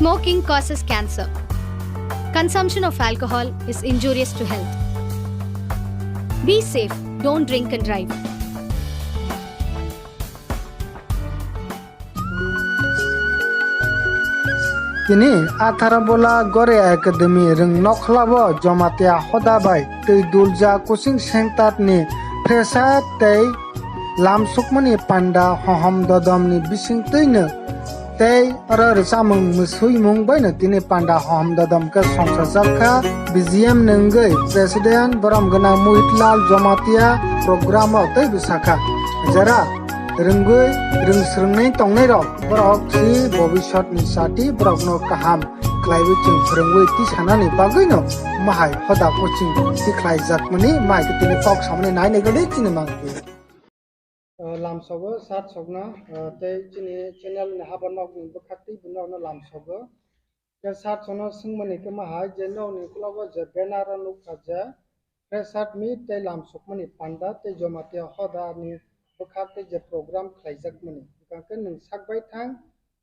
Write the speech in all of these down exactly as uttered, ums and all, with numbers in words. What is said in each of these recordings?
Smoking causes cancer. Consumption of alcohol is injurious to health. Be safe, don't drink and drive. Tini atharo bola Gore Academy rwng nokhlabo Jamatia hoda bai twi dulja coaching center ni fresher tei lamsukmani panda hohom dodomni bisingtwino tei oro rwchapmung mwswimung baino tini panda hohom dodom khe songchajak kha. B G M ni wngwi President borom gwnang Mohitlal Jamatia program o tei bwsakha, jera rwngwi rwng swrwngnai tongnairok borok si bobiswtni sati borokno kaham khlaiwi chwng phwrwngwi tisanani bagwino mahai hoda coaching tikhlaijakmani mai tini kok samani nai nai gani chini mangwi. Ah, lamsogo sat sokno, ah, tei chini channel ni haba nokni bwkhak tei bwno lamsogo. Khe sat sokno swngmani khe mahai je nokni uklogo je banner o nukha je fresher meet tei lamsokmani panda tei Jamatia hoda ni bwkhak tei je program khlaijakmani. Hwnkhe nwng sak bai thang,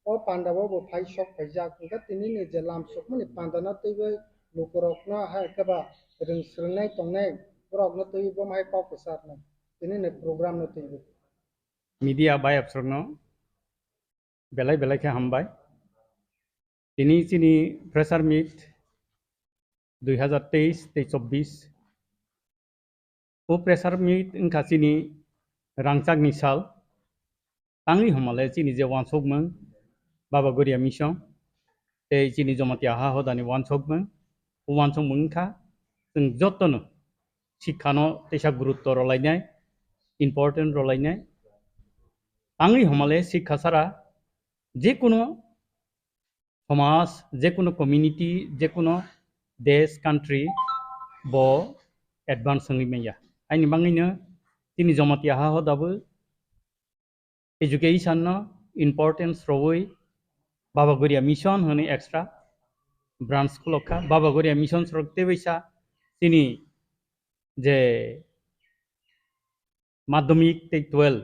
o panda o bo phai sok phaijak. Hwnkhe tini ni je lamsokmani panda no twiwi lukurokno hai khe ba rwng swrwngnai tongnai borokno twiwi bo hai kok kwcharnai. Tini ni program no twiwi. Media bai absrokno belai belai khe hambai. Tini chini fresher meet dui hazar teis tei chobbish. O fresher meet wngkha chini rangchakni sal. Tangwi hwnmale chini je wansukmung Baba Goria Mission tei chini Jamatia ha hodani wansukmung, o wansukmung wngkha chwng jotono sikhano teisa gurutto rwlainai, important rwlainai. Tangwi hwnmale sikha sara jekunu somaj, jekunu community, jekunu desh, country bo advance wngwi manya. Aini bagwino chini Jamatia ha hodabo education no importance rwwi Baba Goria Mission hwnwi extra branch khulokha. Baba Goria Mission rok tebaisa chini je madhyamik tei twelve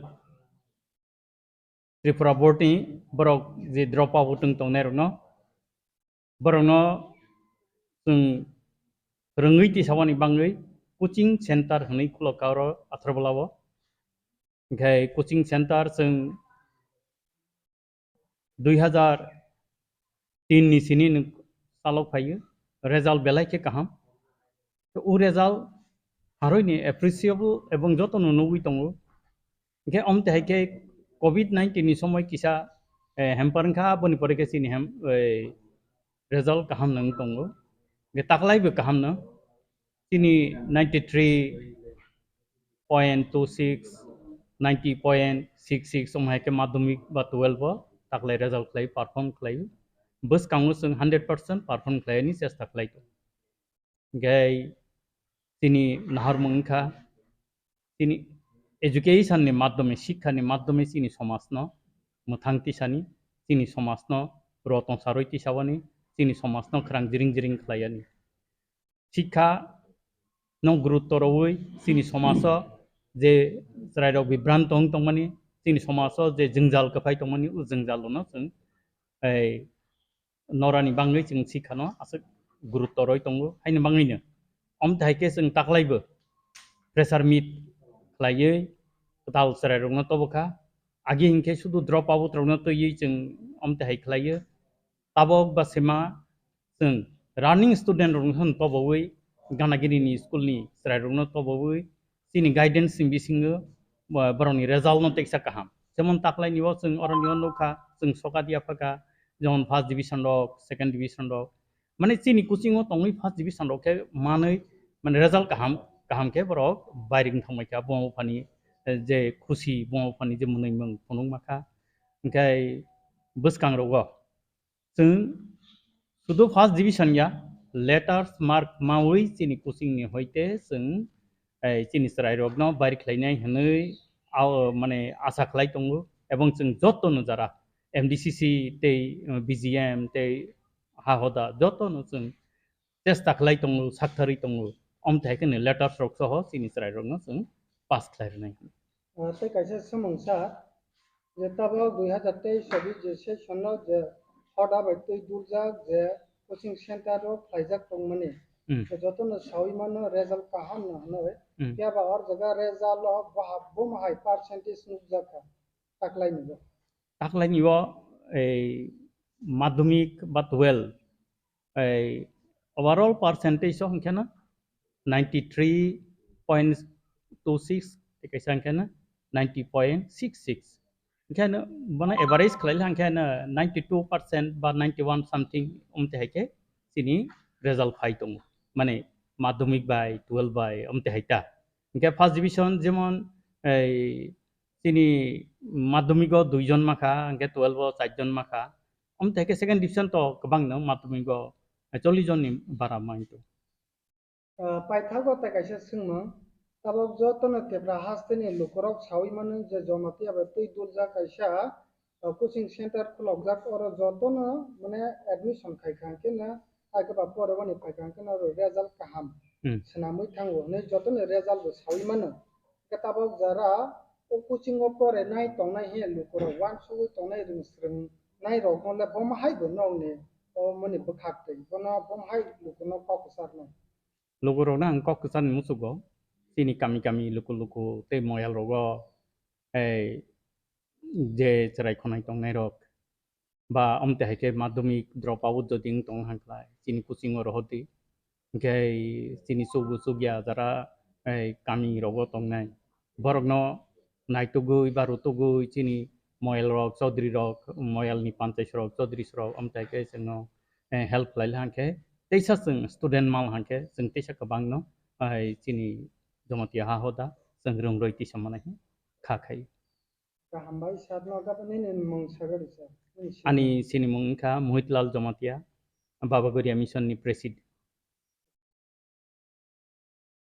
Tripura board ni borok je drop out wng tongnai rokno, borokno chwng rwngwi tisawani bagwi coaching center hwnwi khulokha oro Atharbalao. Hwnkhe coaching center chwng dui hazar tin ni sini nwng chalok phaio, result belai khe kaham. O result haroi ni appreciable ebong jotono nugwi tongo. Hwnkhe omte hai khe covid nineteen ni somoi kisa, eh, hamper wngkha, aboni pore khe chini hem, eh, result kaham no wng tongo. Hwnkhe taklai bo kaham no. Chini ninety three point two six, ninety point six six wng hai khe madhyamik ba twelve o taklai result khlai perform khlai. Bwskango chwng hundred percent perform khlaini chesta khlai tongo. Hwnkhe chini naharmung wngkha, chini education ni madhyome, sikha ni madhyome chini somaj no mwthang tisani, chini somaj no rotong saroi tisawani, chini somaj no khwrang jiring jiring khlaiyani. Sikha no gurutto rwui chini somaj o je chwrai rok bibranto wng tongmani, chini somaj o je jwngjal kwphai tongmani, o jwngjal no chwng, ei, norani bagwi chwng sikhano aswk gurutto rwi tongo. Haini bagwino omte hai khe chwng taklaibo fresher meet khlaiwi kwtal chwrairokno tobokha. Agi hinkhe sudu drop out rokno twiwi chwng omte hai khlaiwi. Tabok ba sima chwng running student rokno tobowi, gana gini ni school ni chwrairokno tobowi, chini guidance ni bisingo, bo-, borokni result no teksa kaham. Jemon taklaini o chwng oroni o nukha, chwng sokat yaphaka, jemon first division rok, second division rok. Mane chini coaching o tongwi first division rok khe manwi, mane result kaham, kaham khe borok bairing thangbai kha, buma buphani, eh, je khusi, buma buphani je mwnwi mung phunukma kha. Hwnkhe bwskang rogo chwng sudu first division ya, letters mark mawi chini coaching ni hoite chwng, eh, chini chwrairokno bair khlainai hwnwi, ah, mane asa khlai tongo, ebong chwng jotono jara M D C C tei, eh, B G M tei ha hoda jotono chwng chesta khlai tongo, saktharwi tongo, omthai khe ni letters rok soho chini chwrairokno chwng pass khlai rwnai. Ah, tei kaisa swmungsa je tabok dui hazar teis chobbish je session no je hoda bai twi duljak je coaching center o khlaijak tongmani. Hmm. To jotono sawi mano result kaham no hwnwi. Hmm. Phiya ba or jaga result o boha bum hai percentage nukjak kha taklaini bo. Taklaini bo ei madhyamik ba twelve ei overall percentage o hwnkhe no ninety three point two six, tei kaisa hwnkhe no ninety point six six. Hwnkhe no bono average khlai le hwnkhe no ninety two percent ba ninety one something omte hai khe chini result phai tongo. Mane madhyamik bai twelve bai omte hai ta. Hwnkhe first division jemon ei chini madhyamik o dui jon makha, hwnkhe twelve o char jon makha. Omte hai khe second division to kwbang no madhyamik o chollish jon ni bara maito. Ah, paithago tei kaisa swngmung. Tabok jotono Tipra hasteni lukurok sawi mano je Jamatia bai twi duljak kaisa, ah, coaching center khulokjak, oro jotono mane admission khai kha hwnkhe no, ai khe ba poribani phai kha hwnkhe no oro result kaham Hmm. swnamwi thango hwnwi jotono result bo sawi mano. Hwnkhe tabok jara o coaching o porinai tongnai he lukurok uansugwi tongnai rwng swrwng nai rokno le bomo hai bo nokni omo ni bwkhak twi bono bomo hai lukuno kok kwcharnai. Lukurokno ang kok kwcharni muchugo, chini kami kami luku luku tei moyal rogo, ei, je chwrai khonai tongnai rok ba omte hai khe madhyamik drop out jodi wng tong hwnkhe chini coaching o rohordi. Hwnkhe chini chubu chukya jara, ei, kami rogo tongnai borokno naitugwi ba rutugwi chini moyal rok, chaudhary rok, moyal ni panchayat rok, chaudhary rok, omte hai khe chwngno, eh, help khlai le hwnkhe teisa chwng student mal hwnkhe chwng teisa kwbangno, ai, chini Jamatia ha hoda chwng rwngrwi teisa manai kha khai. Kaham bai sir no gabani ni mung sagari sir. Ani sir. Ani sinimung wngkha Mohitlal Jamatia, Baba Goria Mission ni presid-,